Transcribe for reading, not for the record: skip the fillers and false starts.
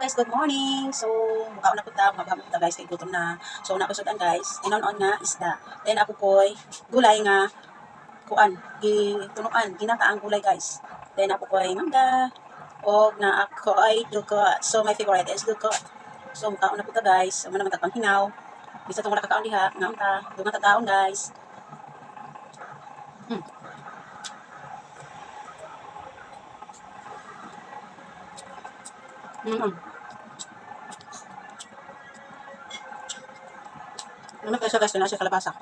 Guys, good morning. So, mukaon na punta, mababa punta, guys, kay gutom na. So, na ko sudan, guys. Inon-on nga isda. Then ako koy gulay nga kuan, gitunuan, ginata ang gulay, guys. Then ako koy mangga og na ako ay dukot. So, my favorite is dukot. So, mukaon na punta, guys. Amo naman tagpang hinaw. Bisa tong wala kakaon diha, nga unta, dungan tagkaon, guys. Ano kaya guys, na siya kalabasa.